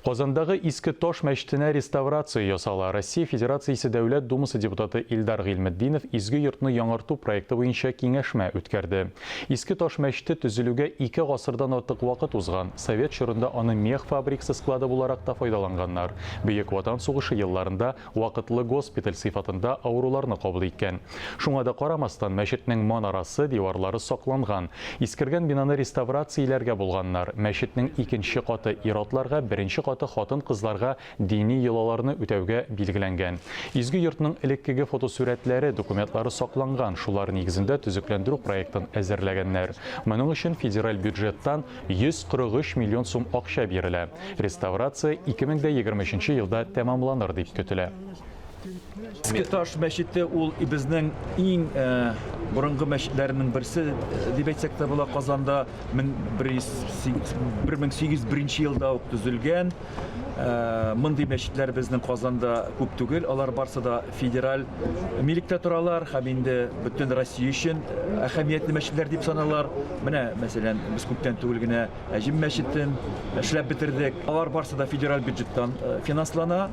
Казандагы Иске Таш мәчетенә реставрация ясала. Россия Федерациясе Дәүләт Думасы депутаты Илдар Гыйльметдинов изге йортны яңарту проекты буенча киңәшмә үткәрде. Иске Таш мәчете төзелүгә ике гасырдан артык вакыт узган. Совет чорында аны мех фабрикасы склады буларак та файдаланганнар. Бөек Ватан сугышы елларында вакытлы госпиталь сыйфатында авыруларны кабул иткән. Шуңа да карамастан, мәчетнең манарасы, диварлары сакланган. Искергән бинаны реставрацияләргә булганнар. Мәчетнең икенче каты ир-атларга, беренче каты хатын-кызларга дини йолаларны үтәүгә билгеләнгән. Изге йортның элеккеге фотосурәтләре, документлары сакланган, шулар нигезендә төзекләндерү проектын әзерләгәннәр. Моның өчен федераль бюджеттан 143 миллион сум акча бирелә. Реставрация 2023 елда тәмамланыр дип көтелә. Иске Таш мәчете ул безнең иң борынгы мәчетләрнең берсе дип әйтсәк тә була. Казанда 1801 елда ук төзелгән. Мондый мәчетләр безнең Казанда күп түгел, алар барсы да федераль милектә торалар һәм инде бөтен Россия өчен әһәмиятле мәчетләр дип саналар. Менә, мәсәлән, без күптән түгел генә Әҗем мәчетен эшләп бетердек. Алар барсы да федераль бюджеттан финанслана.